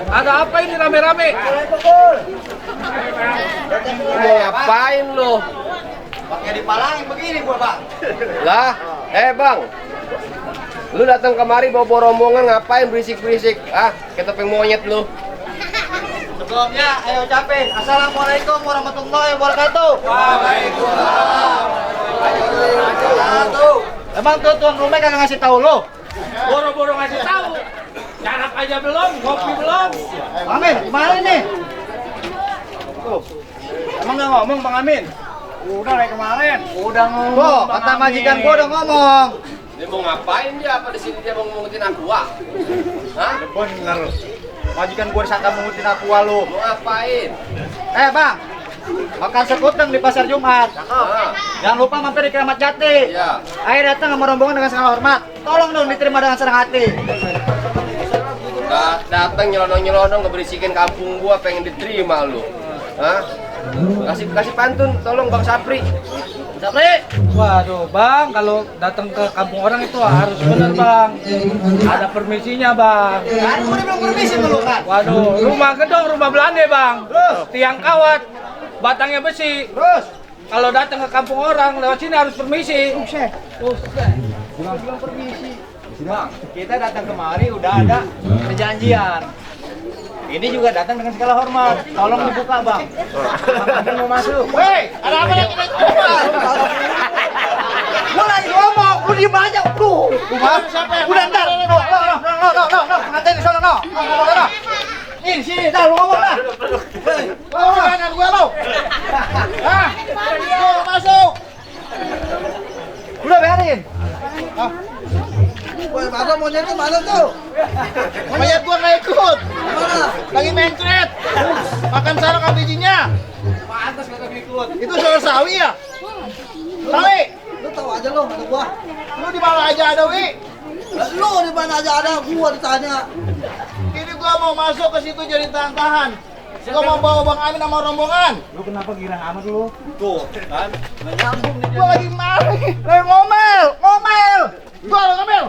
Ada apa ini rame-rame? Mau ngapain lo? Pakai dipalangin begini gua, Bang. Lah, Bang. Lu datang kemari bawa rombongan ngapain berisik-berisik? Ah, kayak topeng monyet lu. Sebelumnya, ayo ucapin Assalamualaikum warahmatullahi wabarakatuh. Waalaikumsalam. Emang tuh tuan rumah kagak ngasih tahu lo? Boro-boro ngasih tahu. Jarak aja belum, kopi belum. Bang Amin, gimana nih? Tuh. Emang nggak ngomong Bang Amin? Udah dari kemarin. Udah ngomong. Tuh, kata majikan gua udah ngomong. Dia mau ngapain dia? Apa di sini dia mau ngomongin aqua? Hah? Bener. Majikan gua disangka mengutin aqua lu. Mau ngapain? Bang, makan sekuteng di pasar Jumat. Ah, Jangan lupa mampir di Keramat Jati. ya. Ayo datang sama rombongan dengan segala hormat. Tolong dong diterima dengan senang hati. Datang nyelonong-nyelonong ngeberisikin kampung gua, pengen diterima lu. Hah? Kasih pantun, tolong Bang Sapri. Sapri. Waduh, Bang, kalau datang ke kampung orang itu harus benar, Bang. Ada permisinya, Bang. Kan udah belum permisi dulu kan? Waduh, rumah gedong, rumah Belanda, Bang. Terus? Tiang kawat, batangnya besi. Terus? Kalau datang ke kampung orang, lewat sini harus permisi. Belum permisi. Bang, kita datang kemari udah ada perjanjian. Ini juga datang dengan segala hormat. Tolong dibuka, Bang. Bang mau masuk. Woi, ada apa lagi nih? Gua lagi ngomong, lu diem aja. Lu udah ntar. No. Pengantin di sana, no. Ini sini, dah lu ngomong dah. Lu kanan gua lu. Hah? Tuh, masuk. Udah biarin. Woi, masa monyetnya mana tuh? Monyet gua nggak ikut. Mana? Lagi mencret. Makan salak sama bijinya. Pantas kagak ikut. Itu soal sawi ya? Sawi. Lu tahu aja lo, ada gua. Lu di mana aja ada, Wi? Lu di mana aja ada gua ditanya. Ini gua mau masuk ke situ jadi tahan-tahan. Gua mau bawa Bang Amin sama rombongan. Lu kenapa girang amat lu? Tuh, kan? Nggak nyambung nih. Gua lagi mari. Lagi ngomel. Gua lagi ngomel.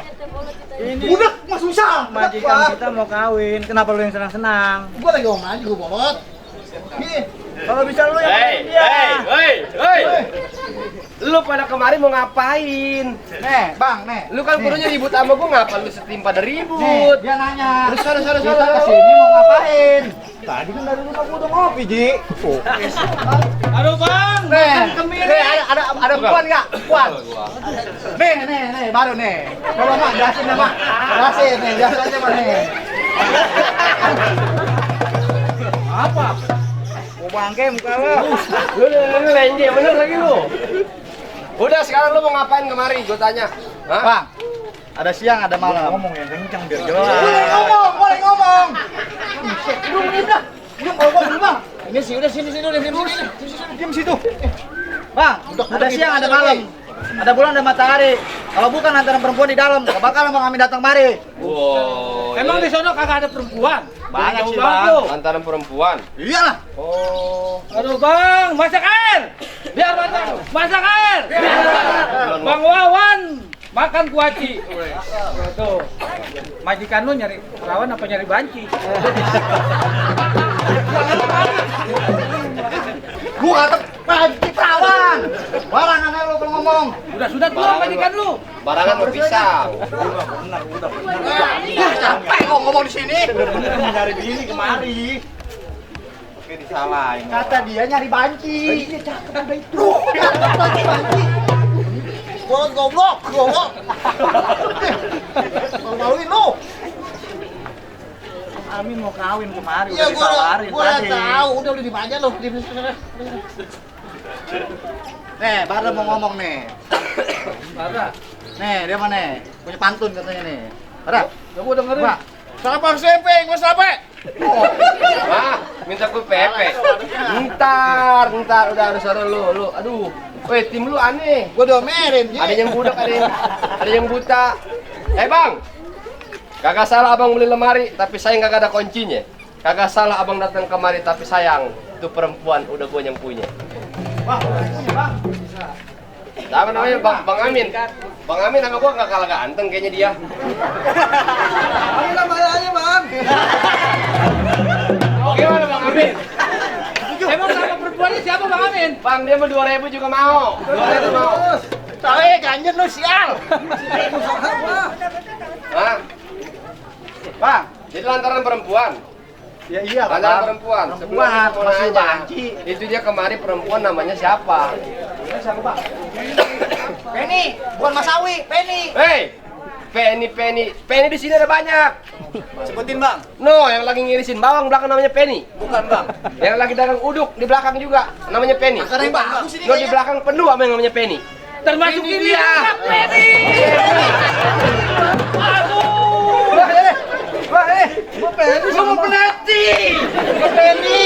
Ini Udah, mah susah. majikan kita mau kawin. Kenapa lu yang senang-senang? Gua lagi ngomel aja, gua bolot. Nih, Kalau bisa lu yang Hei, lu pada kemari mau ngapain? nih, Bang, nih. Lu kan kudunya ribut sama gua, ngapa lu setim pada Nih, ribut? dia nanya. Terus, sorry. Kita kesini mau ngapain? Tadi kan dari rumah gua udah ngopi, Ji. Aduh, Bang, makan kemiri. Ada puan nggak? Puan. Nih, baru nih. Coba Mak, jelasin nih Mak. Jelasin nih, jelasin aja Mak nih. Apa? Mau bangke muka lu. Lu lenje bener lagi lu. Udah sekarang lu mau ngapain kemari? Gua tanya. Hah? Bang, ada siang, ada malam. Ngomong yang kencang biar Boleh jelas. ngomong. Udah ngomong dulu Bang. Ini sih, udah sini. Diam situ. Bang, ada siang, ada malam. Ada bulan, ada matahari. Kalau bukan antara perempuan di dalam, gak bakal Bang Amin datang mari. Wow. Emang di sono kagak ada perempuan? Banyak Jauh sih, banget Bang. tuh. Antara perempuan. Iyalah. Oh. Aduh, Bang, masak air. Biar masak air. Bang Wawan makan kuaci. Tuh. Majikan lu nyari perawan apa nyari banci? Gua kata panci perawan. Barangan lu kalau ngomong. Sudah tua majikan lu. Barangan mau pisang. Gua capek kok ngomong di sini. Nyari bini kemari. Oke disalahin. Kata dia nyari banci. Iya cakep udah itu. Lu banci. Gua goblok. Maluin lu. Amin mau kawin kemari. Iya Udah ditawarin gua udah tadi. tahu, udah di aja lu. Nih, baru mau ngomong nih. Ada. Nih, dia mana nih? Punya pantun katanya nih. Ada? Coba dengerin. Pak. Siapa sepe? Gua sampai. Ah, minta gue pepe. Ntar, udah suara lu. Aduh. Weh, tim lu aneh. Gua diomelin. Ada yang budak, ada yang buta. Bang. Kagak salah abang beli lemari, tapi sayang kagak ada kuncinya. Kagak salah abang datang kemari, tapi sayang itu perempuan udah gue yang punya. Bang. Apa namanya Bang Amin? Bang Amin sama gua nggak kalah ganteng kayaknya dia. Amin lah bayarnya bang. Gimana Bang Amin? Emang nama perempuannya siapa Bang Amin? Bang, dia mau 2.000 juga mau. 2.000 mau. Tae ganjen lu sial. Hah? Bang, Jadi lantaran perempuan. ya iya Lantaran perempuan. Sebelum Perempuan, itu mau masih nanya, banci. itu dia kemari perempuan namanya siapa? Penny, bukan Mas Awi, Penny. Hei, Penny di sini ada banyak. Sebutin bang. No, yang lagi ngirisin bawang belakang namanya Penny. Bukan bang. Yang lagi dagang uduk di belakang juga namanya Penny. Karena yang bagus ini Yo di belakang penuh apa yang namanya Penny. Termasuk Ini ini dia. anak Penny. Lu mau pelati. Penny.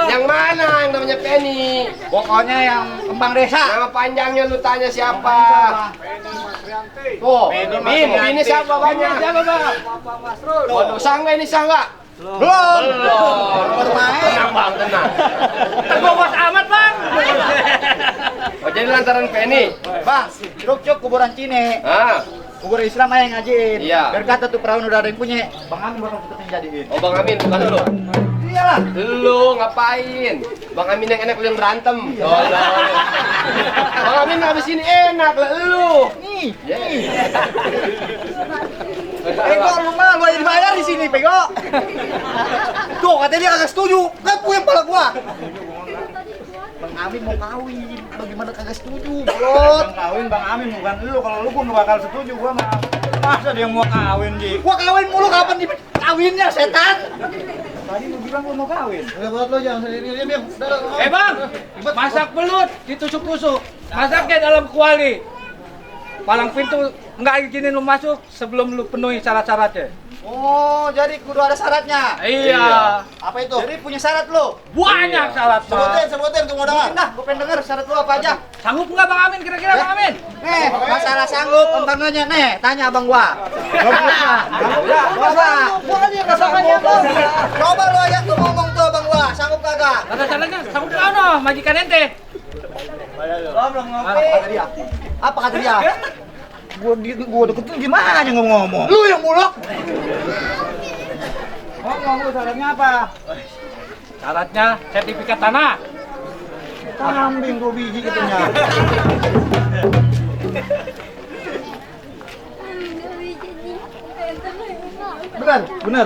Yang mana yang namanya Penny? Pokoknya yang kembang desa. Nama panjangnya lu tanya siapa? Tuh, ini siapa banyak? Siapa Bang? Waduh, sangga ini sangga. Belum. Belum. Tenang bang, tenang. Terbobos amat Bang. Oh, jadi lantaran Penny. Bang, cuk kuburan Cine. Ah, Kubur Islam aja yang ngajiin. Iya. Biar kata tuh perawan udah ada yang punya. Bang Amin bakal tetep yang jadiin. oh Bang Amin bukan lu. Iyalah. Lu ngapain? Bang Amin yang enak lu yang berantem. Oh, Bang Amin habis ini enak lah lu. Nih. Yeah. Pego lu mah lu aja dibayar di sini, Pego. Tuh, katanya dia kagak setuju. Kan punya kepala gua. Bang Amin mau kawin, bagaimana kagak setuju, Bolot? Bang Amin bukan lu. Kalau lu gua nggak bakal setuju gua mah. Masa dia mau kawin Ji? Gua kawin mulu kapan kawinnya, setan? Tadi lu bilang gua mau kawin. Udah buat lo jangan sendiri diam. Bang, masak belut ditusuk-tusuk. Masaknya dalam kuali. Palang pintu enggak izinin lu masuk sebelum lu penuhi syarat-syaratnya. Oh, jadi kudu ada syaratnya. Iya. Apa itu? Jadi punya syarat lu. Banyak syarat Bang. Sebutin tuh mau dengar. Nah, gua pengen denger syarat lu apa aja. Sanggup nggak Bang Amin kira-kira Bang Amin? Nih, masalah sanggup embangannya nih, tanya abang gua. Coba lu aja tuh ngomong tuh abang gua, sanggup kagak? Kata caranya sanggup kano majikan ente. Belum ngopi. Apa kata dia? Gua deketin gimana ngomong? Lu yang mulak. Ngomong lu syaratnya apa? Syaratnya sertifikat tanah. Kambing 2 biji katanya. Benar.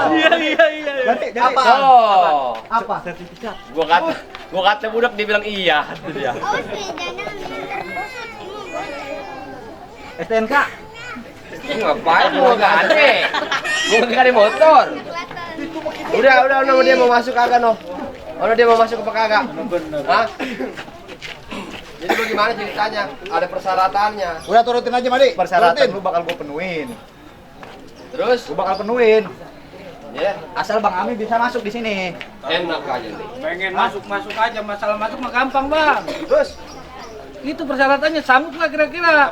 Iya. Jadi apa? Oh, Apa? gua kata budak dibilang iya. Dia. STNK. Ngapain gua gade? Gua gade motor. Udah dia mau masuk kagak noh? Udah dia mau masuk apa kagak? Hah? Jadi bagaimana ceritanya? Ada persyaratannya. Udah turutin aja, Madi. Persyaratan Turutin. lu bakal gua penuhin. Terus? Gua bakal penuhin. Ya, Asal Bang Amin bisa masuk di sini. enak aja nih. Pengen masuk aja, masalah masuk mah gampang Bang. Terus Itu persyaratannya sanggup nggak kira-kira?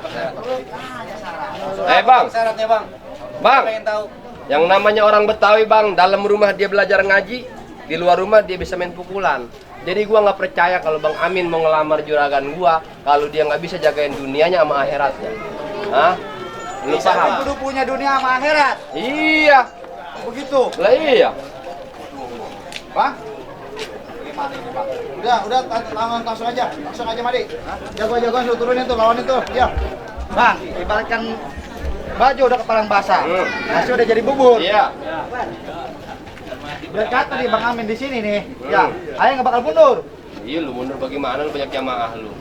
Bang, Syaratnya bang. Bang, Pengen tahu. yang namanya orang Betawi bang, dalam rumah dia belajar ngaji, di luar rumah dia bisa main pukulan. Jadi gua nggak percaya kalau Bang Amin mau ngelamar juragan gua, kalau dia nggak bisa jagain dunianya sama akhiratnya. Hah? Lu paham? kudu punya dunia sama akhirat. Iya, Begitu. lah iya. Bang. Gimana ini, Bang? Udah langsung aja. Langsung aja, Madi. Jago-jagoan suruh turunin tuh, lawan itu. Iya. Bang, ibaratkan baju udah kepalang basah. Nasi udah jadi bubur. Iya. Biar kata nih Bang Amin di sini nih. Ya, ayah nggak bakal mundur. Iya, lu mundur bagaimana? Lu banyak jamaah lu.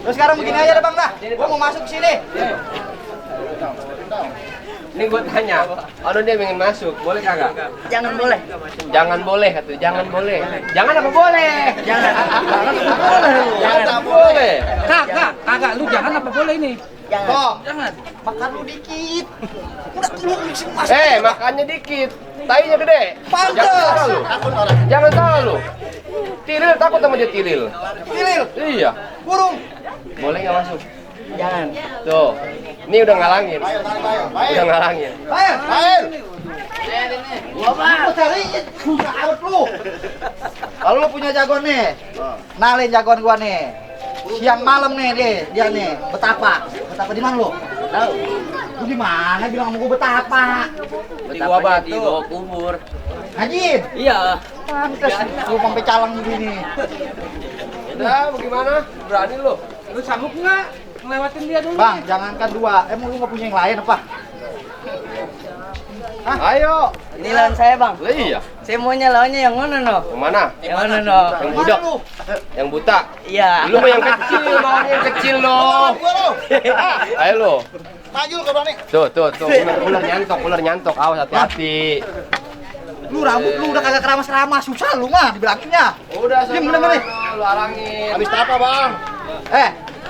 Terus sekarang begini aja deh Bang dah. Gua mau masuk ke sini. Ini gua tanya, kalau dia pengen masuk, boleh kagak? Jangan boleh. Jangan boleh, kata jangan boleh. Jangan apa boleh? Jangan. Jangan apa boleh. Kagak, lu jangan apa boleh ini? Toh, Jangan. makan lu dikit. Udah lu mixin masuk. Makannya dikit, tainya gede. Pantes. Jangan salah lu. Jangan salah lu. Tiril takut sama dia tiril. Pilih. Iya. Burung. Boleh nggak masuk? Jangan. Tuh, ini udah ngalangin. Ayo. Udah ngalangin. Ayo. Gua cariin. Awet lu. Kalau lu punya jagoan nih, nalin jagoan gua nih. Siang malam nih dia nih, betapa. Betapa di mana lo? Tahu. Lu di mana bilang sama gua betapa? Di gua batu. Di gua kubur. Ngajin. Iya. Pantes lu sampai calang begini. Udah, bagaimana? Berani lu? Lu sanggup nggak ngelewatin dia dulu? Bang, jangankan 2. Emang lu nggak punya yang lain apa? Ayo. Ini lawan saya, Bang. Lah iya. Saya maunya lawannya yang mana, no? Yang mana? Yang mana, no? Yang budak. Yang buta. Iya. Lu mau yang kecil, maunya yang kecil lo. Gua lo. Ayo lo. Maju lu kalau berani. Tuh. Ular nyantok. Awas hati-hati. Lu rambut lu udah kagak keramas-keramas, susah lu mah dibilangnya. Udah, Diam, bener-bener. Lu arangin. Habis apa, Bang?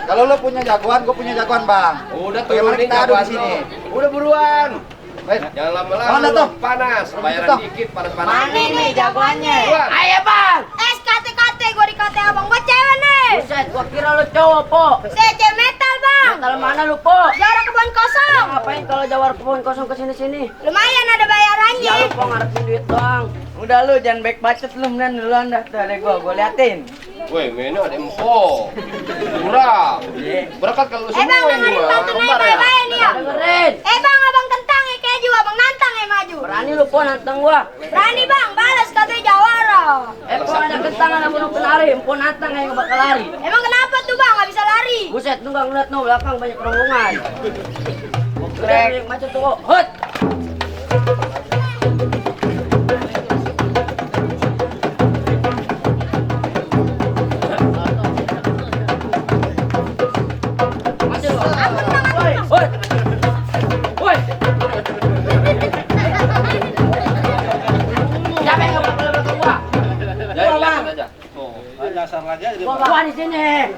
Kalau lu punya jagoan, gua punya jagoan, Bang. Udah Bagaimana turunin kita adu di jagoan sini? lo. Udah buruan. Jangan lama-lama. Mana lu tuh? panas. Bayaran Tuh. dikit, panas-panas. Mana nih jagoannya? Buruan. Ayo, Bang. Kate gua dikate abang gua cewek nih. Buset, gua kira lu cowok, Po. Saya cewek metal bang. Kalau mana lu, Po? Jarak kebun kosong. Ngapain kalau jawar kebun kosong ke sini-sini? Lumayan ada bayarannya. Ya lu, Po, ngarepin duit doang. Udah lu jangan baik bacot lu dan duluan dah. Tuh ada gua liatin. Woi, menu ada empo. Murah. Berangkat kalau Bang, semua ini dengerin mah. pantun Kembar aja ya. baik nih ya. Dengerin. Bang, abang kentang keju, abang nantang maju. Berani lu, Po, nantang gua. Berani bang, balas katanya jawara. Po, ada kentang ada burung penari, Po nantang kayak nggak bakal lari. Emang kenapa tuh bang, nggak bisa lari? Buset, lu nggak ngeliat no belakang banyak rombongan. Krek, macam tuh, hut. Maju lu. Woi, hut. Woi. Siapa yang nggak bakal belakang gua? Jangan lihat aja. Dasar aja jadi Gua di sini.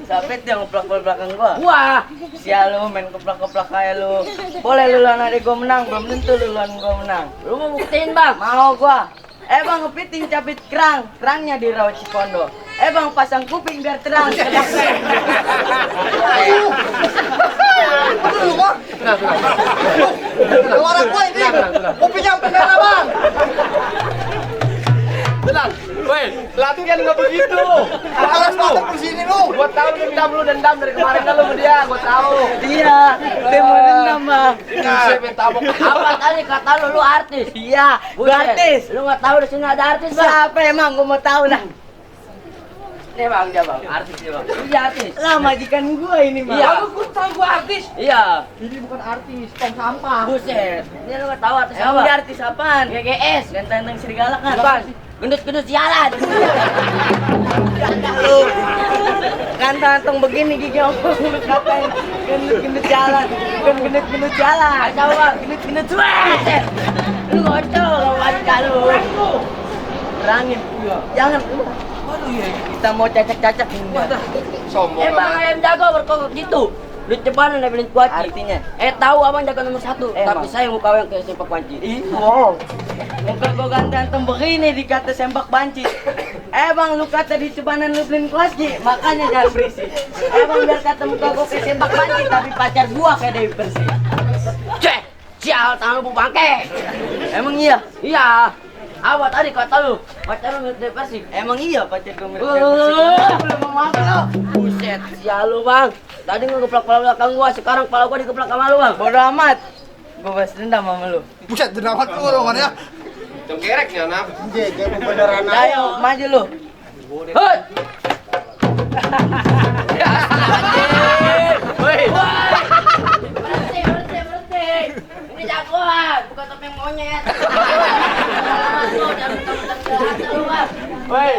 Siapa yang ngeplak belakang gua? Gua. Sial lu main keplak-keplak kayak lu. Boleh lu lawan adik gua menang, belum tentu lu lawan gua menang. Lu mau buktiin, Bang? Mau gua. Bang ngepiting capit kerangnya di rawat Cipondo. Bang pasang kuping biar terang. Lu, Bang. Lu orang gua ini. Kopinya sampai merah, Bang. Tenang. Woi, latihan nggak begitu. Alas mata di sini lu. Gua tahu dendam dari kemarin kan lu sama dia, gua tahu. Iya, dia mau dendam, Bang. Saya main tabok. Apa tadi kata lu artis? Iya, gua artis. Lu nggak tahu di sini ada artis, Bang? Siapa emang? Gua mau tahu dah. Nih Bang, dia Bang, artis dia Bang. Dia artis. Lah majikan gua ini, Bang. Iya. Gua tahu gua artis. Iya. Ini bukan artis, tong sampah. Buset. Dia lu nggak tahu artis apa? Dia artis apaan? GGS, ganteng serigala kan. Bukan. Gendut-gendut jalan. Lu. Ganteng begini gigi omong lu katain gendut-gendut jalan. Bukan gendut-gendut jalan. Coba Bang, gendut-gendut buset. Lu ngocol kalau wanita lu. Berangin. Jangan. Waduh ya, kita mau cacak-cacak ini. Sombong. Bang ayam jago berkokok gitu. Lu cepat nebelin kuaci. Artinya? Tahu abang jago nomor 1, tapi saya mau kawin ke sempak banci. Oh. Muka gua ganteng begini dikata sempak banci. Bang lu kata di cebanan lu beliin kuaci, makanya jangan berisik. Bang biar kata muka gua ke sempak banci, tapi pacar gua kayak Dewi Persik. Cek, sial tangan lu bangke. Emang iya? Iya. Apa tadi kata lu? Pacar lu mirip Dewi Persik? Emang iya pacar gua mirip Dewi Persik? Belum mau makan lu. Buset, sial lu Bang. Tadi ngegeplak kepala belakang gua, sekarang kepala gua dikeplak sama lu Bang. Bodoh amat. Gua balas dendam sama lu. Buset, dendam lu orang ya. Cengkerek nih anak. Beneran. Ayo, maju lu. Hut. Woi. Berhenti. Ini jagoan, bukan topeng monyet. Woi.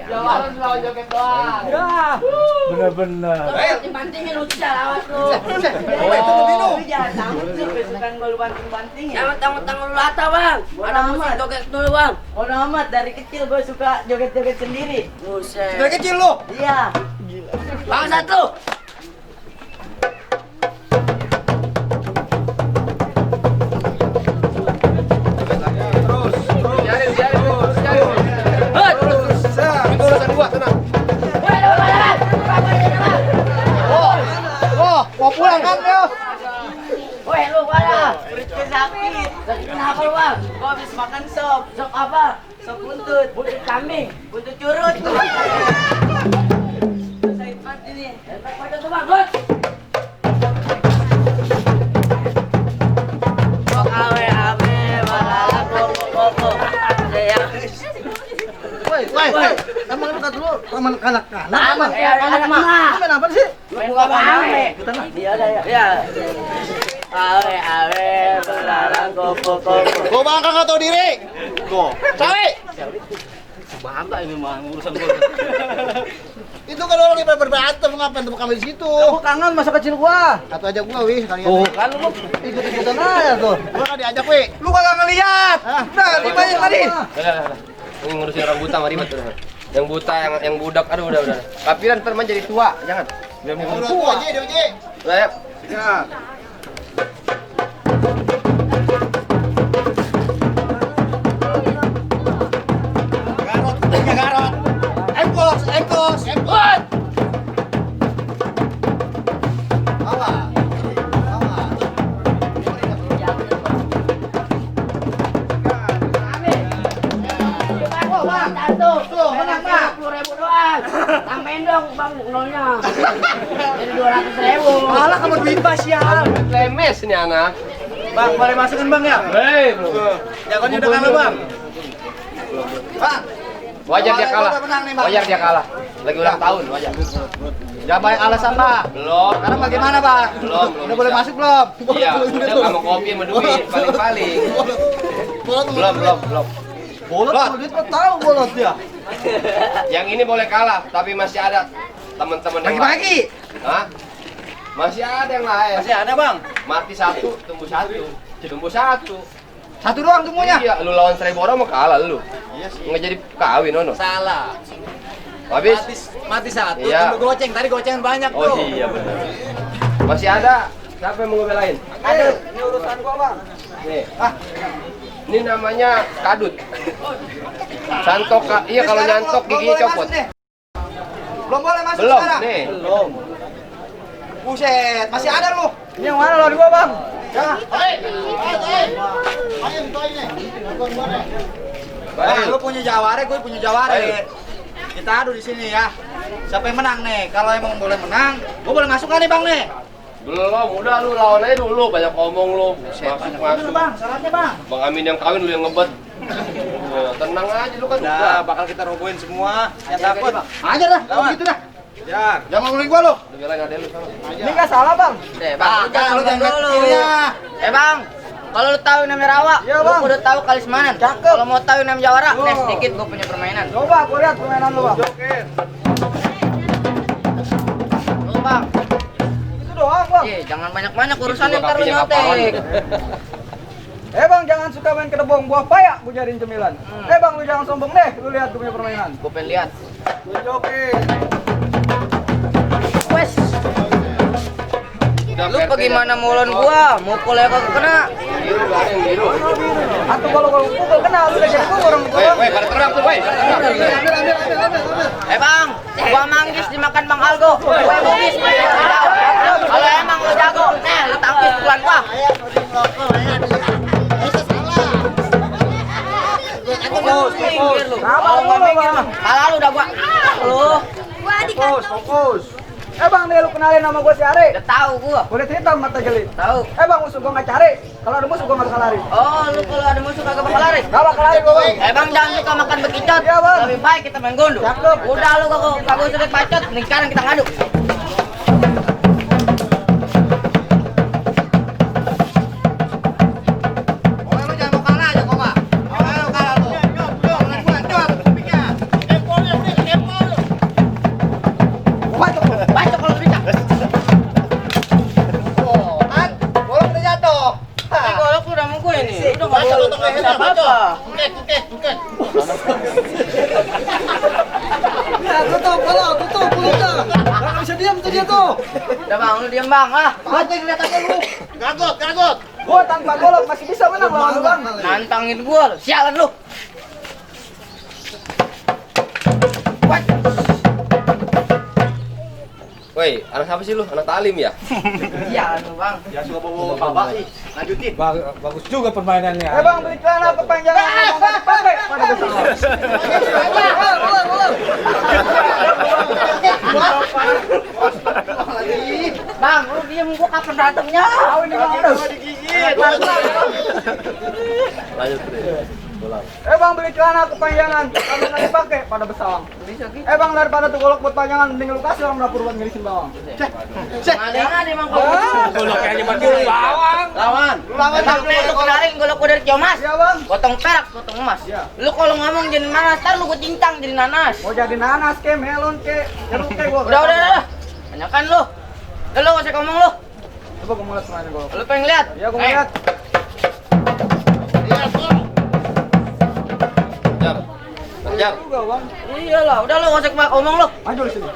Jangan lawan joget doang. Bener-bener. Banting-bantingin lu tidak awas lu. Minum. Lu jangan takut lu, besukan gua lu banting-bantingin. Jangan tanggung-tanggung lu lata Bang. Ada musik joget dulu Bang. Bodo amat, dari kecil gua suka joget-joget sendiri. Buset. Dari kecil lu. Iya. Bang satu. Itu urusan gua, tenang. Mau pulang kan ya? Weh lu pada perutnya sakit. Kenapa lu Bang? Gua habis makan sop. Sop apa? Sop buntut. Buntut kambing. Buntut curut. Sakit banget ini. Enak pada tuh Bang. Hut. sama kanak-kanak. Sama kayak anak mah. Main apa sih? Main gua ame. Iya ada ya. Iya. Awe belarang kopo. Gua bang kagak tahu diri. Go. Sawi. Bangga ini mah urusan gua. Itu kan orang yang berantem ngapain tuh kami di situ? Aku kangen masa kecil gua. Atau ajak gua wih kalian. Tuh kan lu ikut-ikutan aja tuh. Gua kan diajak wih. Lu kagak ngeliat. Nah, dimana tadi? Udah. Ini ngurusin orang buta mah ribet udah. Yang buta, yang budak, aduh udah. Kapiran ntar jadi tua, jangan. Biar mau tua. Dia Uji. Udah ya. Ya. Garot. Empos. Tuh, menang Pak. 10.000 doang. Tambahin dong Bang nolnya. Jadi 200.000. Malah kamu duit bas ya. Lemes nih anak. Bang, boleh masukin Bang ya? Hei, Jagonya udah kalah Bang. Bang, wajar dia kalah. Udah menang nih, Bang. Wajar dia kalah. Lagi ulang tahun, wajar. Jangan banyak alasan Pak. Belum. Sekarang bagaimana Pak? Belum. Udah boleh masuk belum? Iya, udah sama kopi sama duit paling-paling. Belum. Bolot kalau duit mah tahu bolot dia. Yang ini boleh kalah, tapi masih ada teman-teman yang lain. Bagi-bagi. Hah? Masih ada yang lain. Masih ada Bang. Mati satu, tumbuh satu. Tumbuh satu. Satu doang semuanya. Iya, lu lawan 1.000 orang mau kalah lu. Iya sih. Nggak jadi kawin, Nono. Salah. Habis? Mati satu. Iya. Tunggu goceng. Tadi gocengan banyak Oh tuh. iya benar. Masih ada. Siapa yang mau ngebelain? Aduh, ini urusan gua Bang. Nih. Ini namanya kadut. Santok, iya kalau Sekarang nyantok belum giginya boleh copot. masuk nih. Belum boleh masuk Belum, sekarang. nih. Belum. Buset, masih ada lu. Ini yang mana lawan gua, Bang? Ya. Ayo toy nih. Nonton gua nih. Bang, lu punya jaware, gue punya jaware. Ayo. Kita adu di sini ya. Siapa yang menang nih? Kalau emang boleh menang, gua boleh masuk kan nih, Bang nih? Belum, udah lu lawan aja dulu, banyak ngomong lu. Masuk. Bang, syaratnya, Bang. Bang Amin yang kawin lu yang ngebet. Ya, tenang aja lu kan Udah, udah. bakal kita robohin semua. Yang Aja, takut. Bang. Aja dah, kalau Lawan. gitu dah. Ya. Jangan ngomongin gua lu. Udah belain ada lu sana. Ini enggak salah, Bang. Bang, Lu jangan dulu. kecil ya. Bang, kalau lu tahu nama Rawa, Iya, lu Bang. udah tahu Kalismanan. Cakep. Kalau mau tahu nama Jawara, Oh. nih sedikit gua punya permainan. Coba aku lihat permainan lu, Bang. Lu Bang, Itu doang, Bang. jangan banyak-banyak urusan Itu ntar lu kakinya nyontek. kapalan. Bang, jangan suka main kedebong buah payak gua jadiin cemilan. Bang, lu jangan sombong deh. Lu lihat gua punya permainan. Gua pengen lihat. Jokin. Wes, Udah, lu PRT bagaimana dah. mulon gua? Mukul ya kagak kena. Biru, ada yang biru. Atau kalau pukul kena lu udah jadi gua orang itu. Woi, pada terbang tuh, woi. Bang, gua manggis dimakan Bang Algo. Gua manggis. Kalau emang lu jago, lu tangkis pukulan gua. Minggir lu. Kalau nggak minggir mah, kalah lu udah gua. Lu Gua Fokus, fokus. Bang, nih lu kenalin nama gua si Are. udah tahu gua. Kulit hitam mata gelit. Tahu. Bang, musuh gua nggak cari. Kalau ada musuh gua nggak bakal lari. Oh, lu kalau ada musuh kagak bakal lari. Nggak bakal lari gua, Bang. Bang, jangan suka makan bekicot. Iya, Bang. Lebih baik kita main gondol. Cakep. Udah lu kagak usah dipacot. Nih sekarang kita ngadu. Pokoknya lu jangan mau kalah aja, kok, Pak. Pokoknya lu kalah lu. Jangan gua jor, pikir. Tempolnya udah tempol. Bacok lu. Bacot kalau bisa. Oh, kan? Bola udah jatuh. Ini golok lu udah mau gue nih. Udah nggak Bacok, boleh. potong leher, Nggak bacok. apa-apa. Buket. Ya, tutup, dah. Nggak bisa diam tuh dia tuh. Udah bang, lu diem bang ah. Baca lihat aja lu. Gagot. Gua tanpa golok masih bisa menang lawan lu, Bang. Nantangin gua, lu. Sialan lu. What? Woi, anak siapa sih lu? Anak talim ya? Sialan lu bang. Ya suka bawa bapak sih. Lanjutin. Bagus juga permainannya. Bang, beli celana kepanjangan ngomong nggak dipakai. Mana bisa? Bang, lu diem gua kapan berantemnya? Tahu ini Bang. Aduh. Lanjut, Bre. Bang beli celana kepanjangan, kalau nggak dipakai pada besawang. Bang daripada tuh golok buat panjangan, mending lu kasih orang dapur buat ngirisin bawang. Ada emang kau. Goloknya aja makin bawang. Lawan. Emang lu kemarin golok dari Kiomas. Iya bang. Potong perak, potong emas. Iya. Lu kalau ngomong jadi nanas, ntar lu gue cincang jadi nanas. Mau jadi nanas ke, melon ke, jeruk ke gua. Udah. Tanyakan lu. Udah lu gak usah ngomong lu. Coba gua mau lihat semuanya golok. Lu pengen lihat? Iya gua mau lihat. Jar. Juga bang. Iyalah, udah lu gak usah ngomong lu. Maju di sini.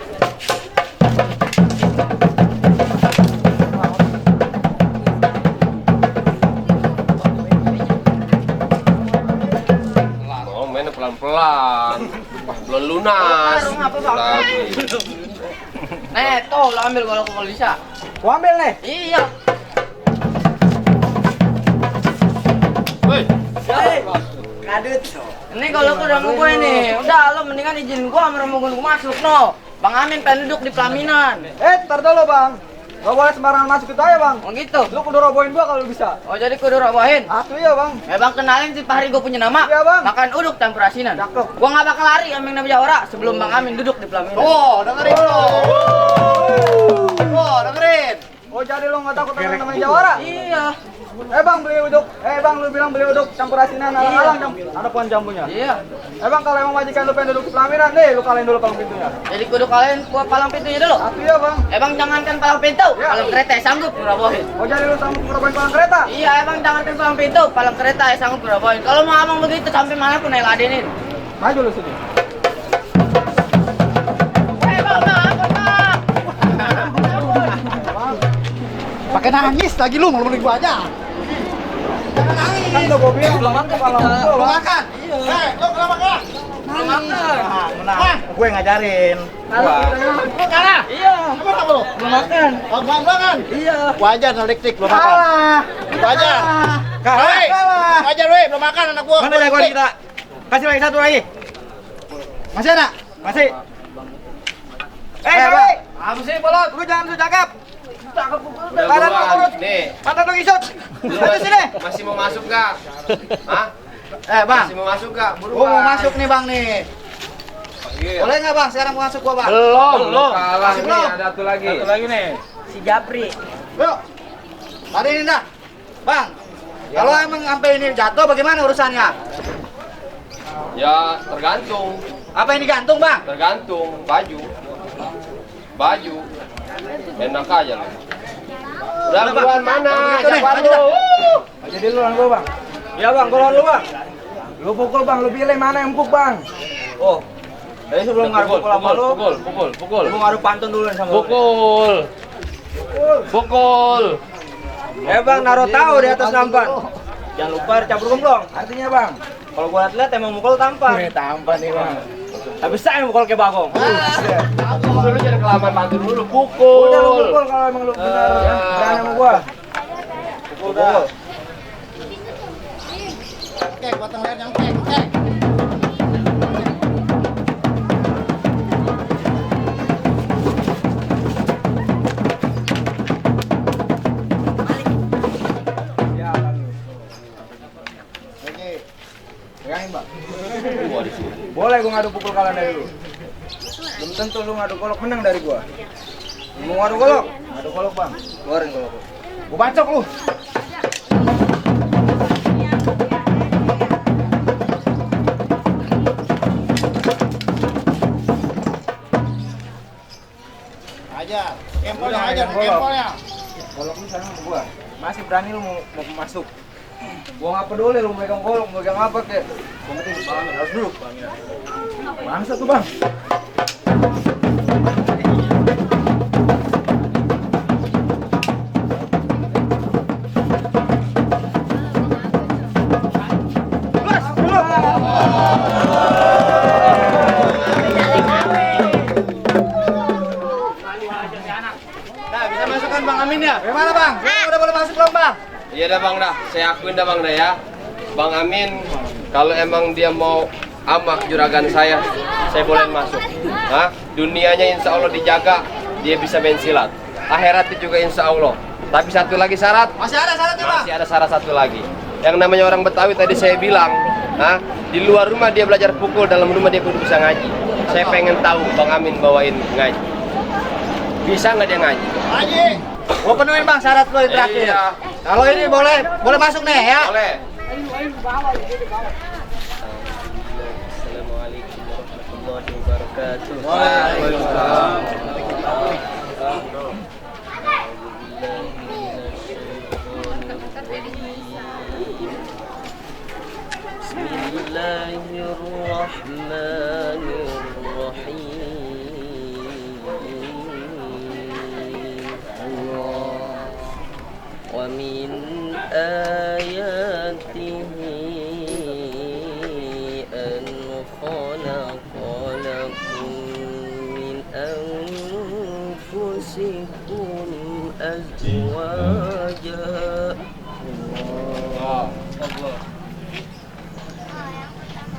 Oh, mainnya pelan-pelan. Belum lunas. Baru ngapa, Bang? Lagi. Nih, tuh lu ambil kalau bisa. Gua ambil nih. Iya. Woi. Kadut. Ini kalau udah mau gue nih, udah lo mendingan izin gua sama rombongan gua masuk no. Bang Amin pengen duduk di pelaminan. Ntar dulu bang. Gak boleh sembarangan masuk itu aja bang. Oh gitu. Lu kudu robohin gua kalau bisa. Oh jadi kudu robohin. Atuh iya bang. Bang kenalin si Fahri gua punya nama. Iya, Bang. Makan uduk campur asinan. Cakep. Gua nggak bakal lari ambil Nabi Jawara sebelum Bang Amin duduk di pelaminan. Oh, dengerin tuh. Oh, dengerin. Oh jadi lu nggak takut sama teman Jawara? Iya. Bang beli uduk. Bang lu bilang beli uduk campur asinan alang-alang ada pohon jambunya. Iya. Bang kalau emang majikan lu pengen duduk di pelaminan nih, lu kalahin dulu palang pintunya. Jadi kudu kalian gua palang pintunya dulu. Atuh iya bang. Bang jangankan palang pintu, Ya. palang kereta sanggup ngerabohin. Oh jadi lu sanggup ngerobohin palang kereta? Iya, Bang jangankan palang pintu, palang kereta sanggup ngerabohin. Kalau mau abang begitu sampai mana pun ayo ladenin. Maju lu sini. Pakai nangis lagi lu, mau gua aja. Jangan nangis. Kan udah gua bilang belum makan palang pintu. Belum makan. Lu belum makan. Belum makan. Menang. Gue ngajarin. Lu kalah. Iya. Apa kamu lu? Belum makan. Oh, belum makan. Iya. Gua ajar elektrik belum makan. Gua ajar. Kalah. Ajar weh, belum makan anak gua. Mana jagoan kita? Kasih lagi satu lagi. Masih ada? Masih. Bang. Apa sih bolot? Lu jangan su cakep. Udah Badan lu buruan. kurus. Nih, Mata lu isut. Maju sini. masih mau masuk gak? Hah? Bang. Masih mau masuk gak? Buruan. Gua mau masuk nih, Bang nih. Iya. Boleh nggak, Bang? Sekarang mau masuk gua, Bang? Belum. Kalah Masih nih, belum? ada satu lagi. Satu lagi nih. Si Japri. Yuk. Hari ini dah. Bang. Kalau emang sampai ini jatuh bagaimana urusannya? Ya, tergantung. Apa yang digantung, Bang? Tergantung baju. Baju. Enak aja lu. Udah Bang. buruan mana? Begitu nih, Jawaban maju dah. lu. Jadi lu lawan gua, Bang. Iya, Bang, gua lawan lu, Bang. Lu pukul, Bang. Lu pilih mana yang empuk, Bang. Oh. Jadi sebelum ngaruh pukul sama lu, Pukul. lu ngaruh pantun dulu nih sama lu. Pukul. Bang, naruh tahu di atas nampan. Jangan lupa campur gemblong. Artinya, Bang, kalau gua lihat emang mukul tampan. Tampan nih, Bang. Tapi saya mukul ke bagong. Dulu jangan kelamaan pantun dulu. Udah lu Pukul. pukul kalau emang lu benar ya. Berani sama gua. Pukul dah. Kek, potong leher yang kek. Ya, Bang. Oke. Pegangin, Bang. Gua di sini. Boleh gua ngadu pukul kalah dari lu. Belum tentu lu ngadu golok menang dari gua. Lu mau ngadu golok? Ngadu golok, Bang. Keluarin golok. Gua bacok lu. Ajar. Kempolnya Udah, ajar, golok. kempolnya. Golok lu sana sama gua. Masih berani lu mau masuk. Gua nggak peduli lu megang golok, megang apa kek. Gua penting pahami harus duduk. Bangsa tuh, Bang. Nah, bisa masukkan Bang Amin ya? Bagaimana, Bang? Udah boleh masuk belum, Bang? Iya dah bang dah, saya akuin dah bang dah ya. Bang Amin, kalau emang dia mau amak juragan saya boleh masuk. Hah? Dunianya insya Allah dijaga, dia bisa main silat. Akhiratnya juga insya Allah. Tapi satu lagi syarat, Masih ada syaratnya, Bang? masih ada syarat satu lagi. Yang namanya orang Betawi tadi saya bilang, di luar rumah dia belajar pukul, dalam rumah dia kudu bisa ngaji. Saya pengen tahu Bang Amin bawain ngaji. Bisa nggak dia ngaji? Ngaji. Gua penuhin Bang syarat lo yang terakhir. Iya. Kalau ini boleh masuk nih ya. Boleh. Assalamualaikum warahmatullahi wabarakatuh. Waalaikumsalam. Bismillahirrahmanirrahim. Wa min ayatihi an khalaqa lakum min anfusikum azwaja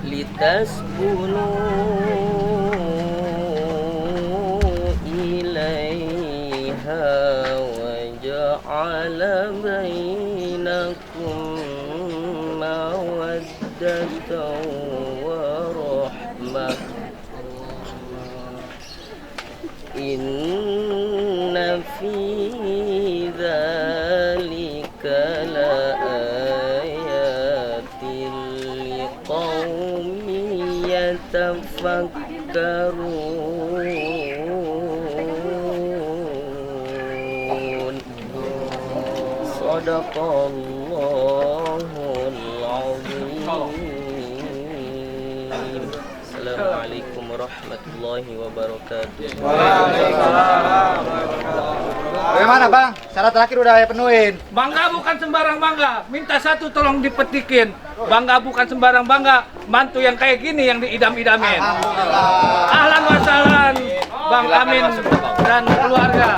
litaskunu ilaiha wa ja'ala bainakum mawaddatan wa rahmah. Inna fi dzalika la ayatin liqaumin yatafakkarun. Shadaqallahul azim. Assalamualaikum warahmatullahi wabarakatuh. Bagaimana Bang? Syarat terakhir udah ya penuhin. Bangga bukan sembarang bangga, minta satu tolong dipetikin. Bangga bukan sembarang bangga, mantu yang kayak gini yang diidam-idamin. Ahlan wa sahlan Bang Amin dan keluarga.